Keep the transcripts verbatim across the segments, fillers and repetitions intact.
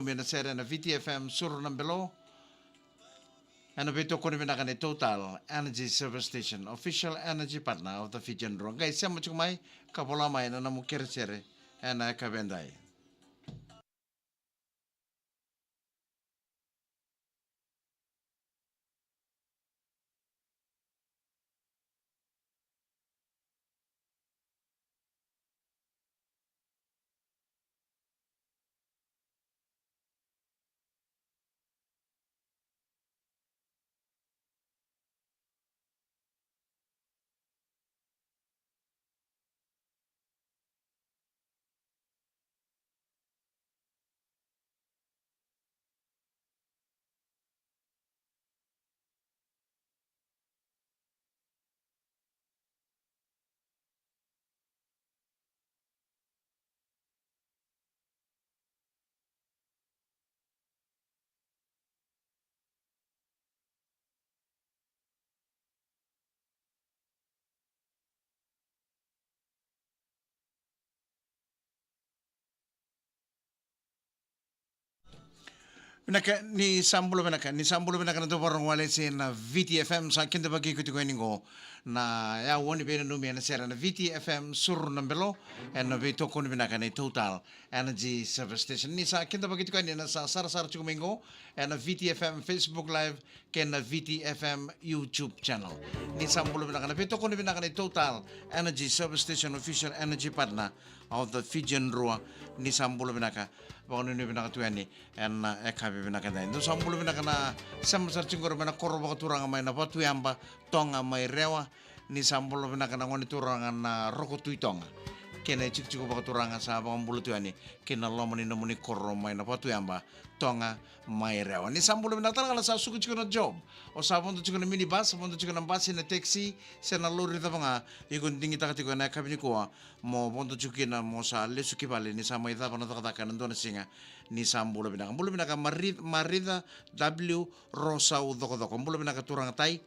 Mai na sere ena V T F M Suru na Belo. Ena veitokoni vinaka ni Total Energy Service Station, official energy partner of the Fijian Drua. Qai sema tiko mai, ka vola mai na nomu kerekere ena yakavi edai. Vinaka, ni sa bula vinaka, ni sa bula vinaka na dau vakarorogo wale ena V T F M, sa kidavaki iko tiko yani qo na yau ni veinanumi ena sere ena V T F M Suru na Belo, ena veitokoni vinaka ni Total Energy Service Station. Ni sa kidavaki tiko yani na sa sarasara tiko mai qo ena V T F M Facebook Live kei na V T F M YouTube channel. Ni sa bula vinaka na veitokoni vinaka ni Total Energy Service Station, official energy partner of the Fijian Drua. Ni sa bula vinaka, vakanuinui vinaka tu yani ena yakavi vinaka edai. Dou sa bula vinaka na sema sara tiko qori mai na koro vakaturaga mai na Vatuyaba, Toga mai Rewa. Ni sa bula vinaka na gone turaga na Roko Tui Toga kei na itikotiko vakaturaga sa vakabula tu yani ki na loma ni nomuni koro mai na Vatuyaba, Toga mai Rewa. Ni sa bula vinaka tale ga na sa suka tiko na job, o sa vodo tiko na minibus, vodo tiko na basi, na taxi, se na lori cava ga iko digitaka tiko ena yakavi nikua mo vodo tiko kina mo sa lesu ki vale ni sa mai cava na cakacaka ena dua na siga. Ni sa bula vinaka. Bula vinaka Mari-, Marica W Rosau Cokocoko. Bula vinaka turaga tai.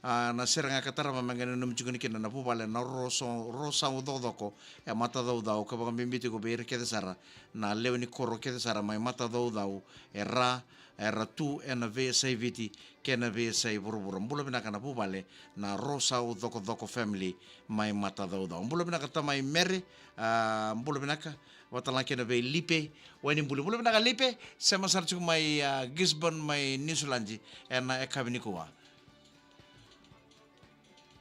A, na sere ga ka tarava me qai nanumi tiko ni kina na vuvale na Roso-, Rosau Cokocoko e Matacaucau, ka vakabibi tiko vei ira kece sara na lewe ni koro kece sara mai Matacaucau, e ra, era tu ena veiyasai Viti kei na veiyasai vuravura. Bula vinaka na vuvale na Rosau Cokocoko family mai Matacaucau. Bula vinaka tamai Mere, a, bula vinaka, vata tale ga kina vei Lipe Wainibuli. Bula vinaka Lipe, sema sara tiko mai, a, Gisborne mai Niusiladi ena yakavi nikua.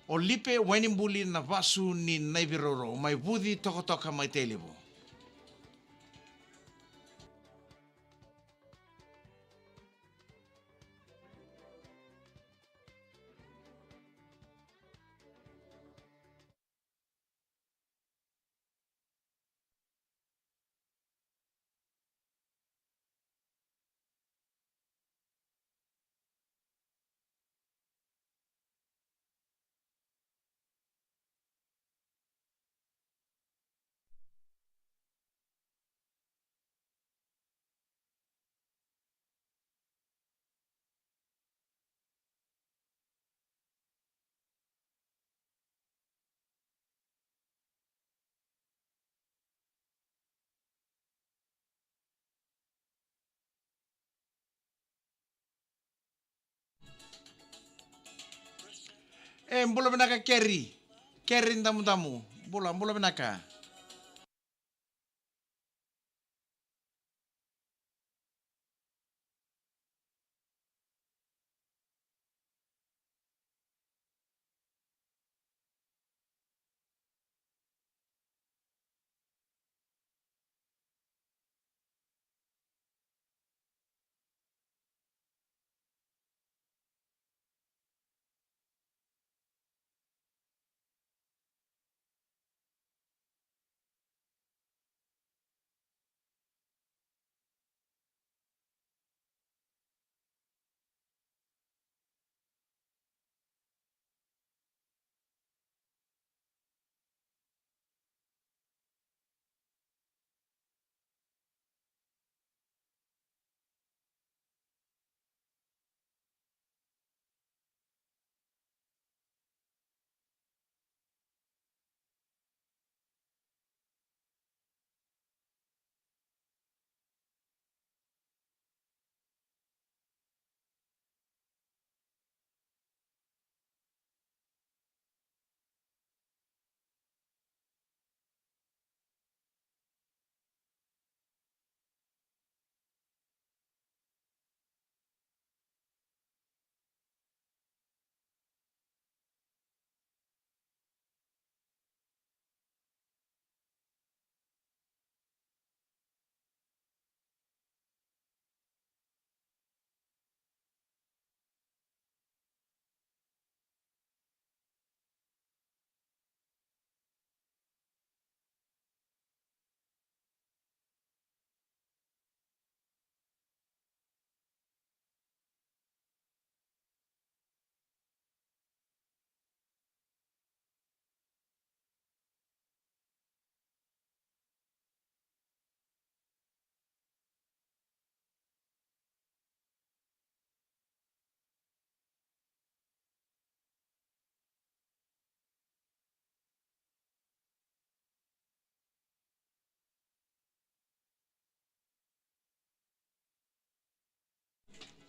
O Lipe Wainibuli na vasu ni Naiviraurau mai Vuci Tokatoka mai Tailevu. E, bula vinaka Keri. Keri Damudamu. Bula, bula vinaka.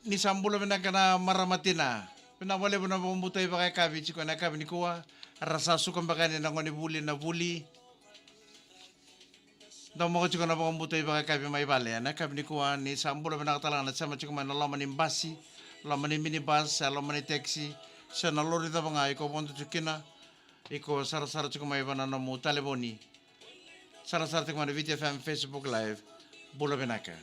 Ni sa bula vinaka na marama tina. Vinaka vakalevu na vakabauta ivakayakavi tiko ena yakavi nikua. Ra sa suka beka yani na gone vuli na vuli. Dau moka tiko na vakabauta ivakayakavi mai vale ena yakavi nikua, ni sa bula vinaka tale ga na sema tiko mai na loma ni basi, loma ni minibus, se loma ni taxi, se na lori cava ga iko vodo tiko kina. Iko sarasara tiko mai vei na nomu talevoni. Sarasara tiko mai na Viti F M Facebook Live. Bula vinaka.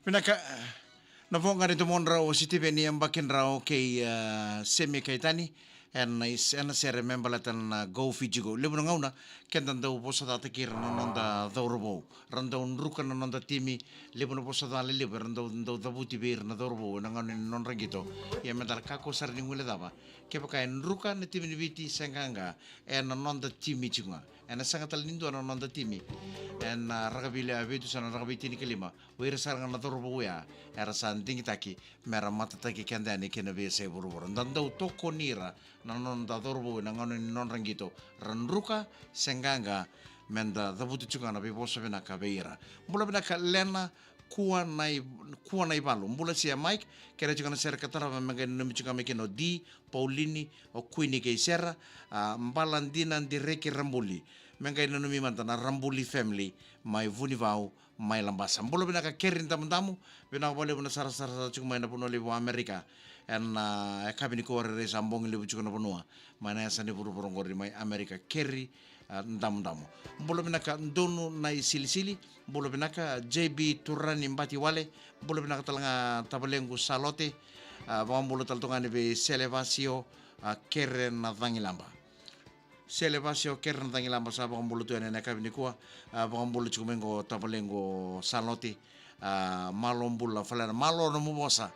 Vinaka, na voqa ni domodrau o Sitiveni Abakidrau kei, ah, Semi Kaitani, ena is-, ena sere me baleta na Go Fiji Go. Levu na gauna, keda dau vosa cataki ira na noda cauravou. Ra dau druka na noda timi, levu na vosa ca lelevu, era dau, dau cavuti vei ira na cauravou, ena gauna ni nodra qito. Ia meda kakua sara ni guilecava. Kevaka e druka na timi ni Viti se qaqa, ena noda timi tiko ga. Ena sega tale ni dua na noda timi ena rakavi lewe vitu se na rakavi tinikalima. O ira sara ga na cauravou oya era sa digitaki mera matataki keda yani kei na veiyasai vuravura. Da dau tokoni ira na noda cauravou ena gauna ni nodra qito, ra druka se qaqa, meda cavuta tiko ga na veivosa vinaka vei ira. Bula vinaka Lena Kua na i-, Kua na ivalu. Bula sia Mike, kerea tiko na sere ka tarava me qai nanumi tiko ga mai kina o Di, Paulini, o Kuini kei Sera, a, Bala Dina Direki Rabuli. Me qai nanumi mada na Rabuli family mai Vunivau, mai Labasa. Bula vinaka Keri Damudamu, vinaka vakalevu na sarasara tiko mai na vanua levu o Amerika. Ena, a, yakavi nikua rairai sa bogi levu tiko na vanua. Mai na yasa ni vuravura oqori mai Amerika, Keri, a, Damudamu. Bula vinaka Donu na isilisili, bula vinaka J B Turani Batiwale, bula vinaka tale ga tavalequ Salote, a, vakabula tale tu ga yani vei Sele Vasio, a, Kere na Cagilaba. Sele Vasio Kere na Cagilaba sa vakabula tu yani ena yakavi nikua, a, vakabula tiko mai qo tavalequ Salote, a, malo bula, fale na malo nomu vosa.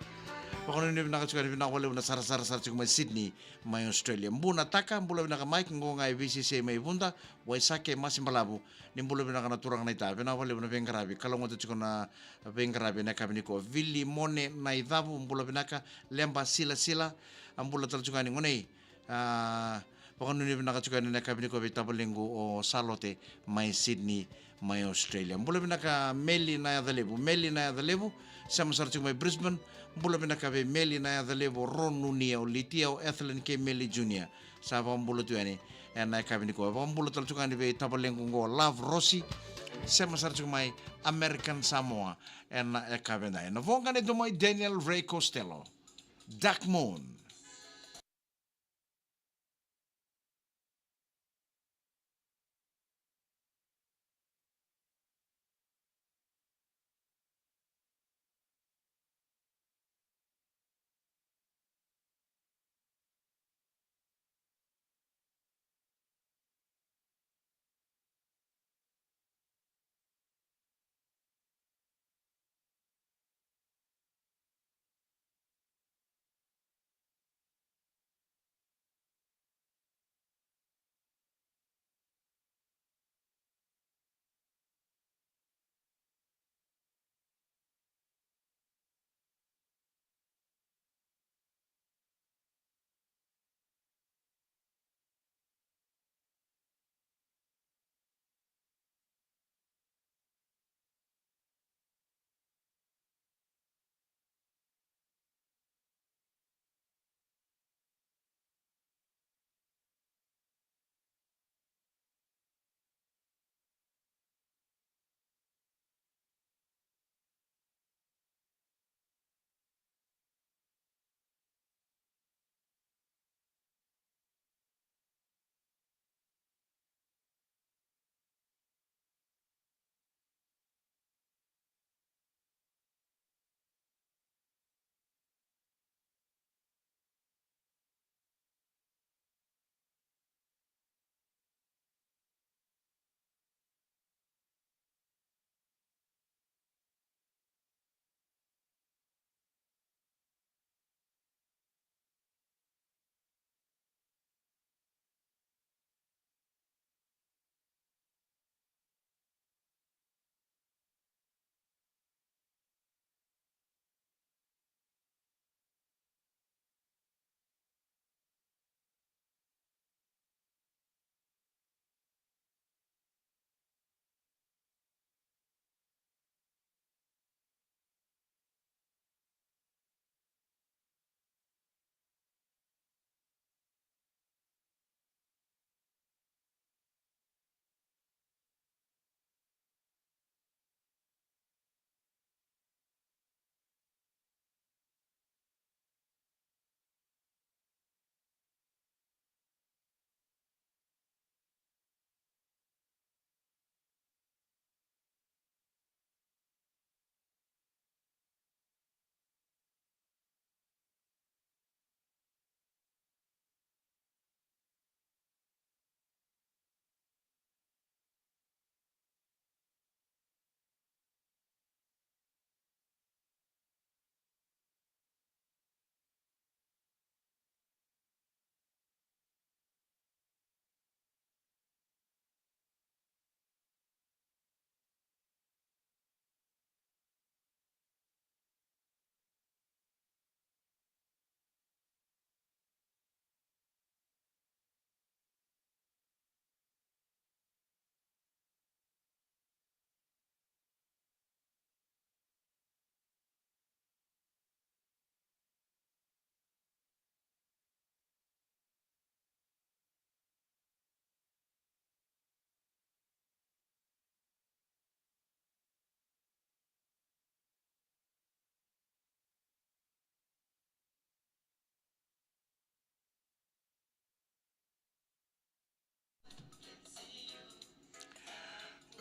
Vakanuinui vinaka tiko yani, vinaka vakalevu na sarasara sara tiko mai Sydney, mai Australia. Bu na taka, bula vinaka Mike, qo ga e V C C mai Vuda, Waisake, Masi Balavu, ni bula vinaka na turaga na ita, vinaka vakalevu na veiqaravi, kalougata tiko na veiqaravi ena yakavi nikua. Vili Mone na icavu, bula vinaka, Leba Silasila, a bula tale tiko yani gone. A, vakanuinui vinaka tiko yani ena yakavi nikua vei tavalequ o Salote mai Sydney, mai Australia. Bula vinaka Meli na yaca levu, Meli na yaca levu, sema sara tiko mai Brisbane. Bula vinaka vei Meli na yaca levu, o Ronuni, o Litia, o Ethelyn kei Meli Junior. Sa vakabula tu yani ena yakavi nikua. Vakabula tale tiko yani vei tavalequ qo Love Rosi, sema sara tiko mai American Samoa ena yakavi edai. Na voqa ni domo i Daniel Ray Costello, Dark Moon.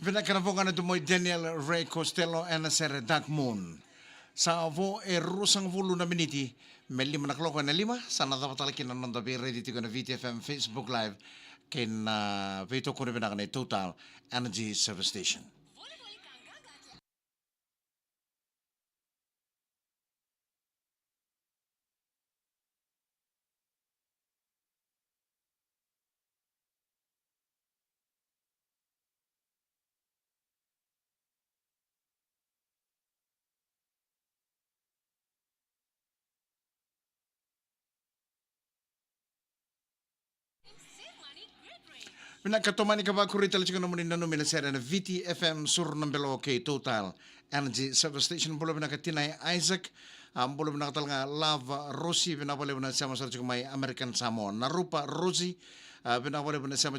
Vinaka na voqa na Domo i Daniel Ray Costello ena sere Dark Moon. Sa vo e ruasagavulu na miniti me lima na kaloko ena lima, sa na cava tale kina na noda veiraici tiko na V T F M Facebook Live kei na veitokoni vinaka nei Total Energy Service Station. Vinaka, tomani ka vakuri tale tiko nomuni nanumi na sere na V T F M Suru na Belo kei Total Energy Service Station. Bula vinaka Tinai Isaac. A, bula vinaka tale ga Lava Rosi, vinaka vakalevu na sema sara tiko mai American Samoa. Narupa Rosi, a, vinaka vakalevu na sema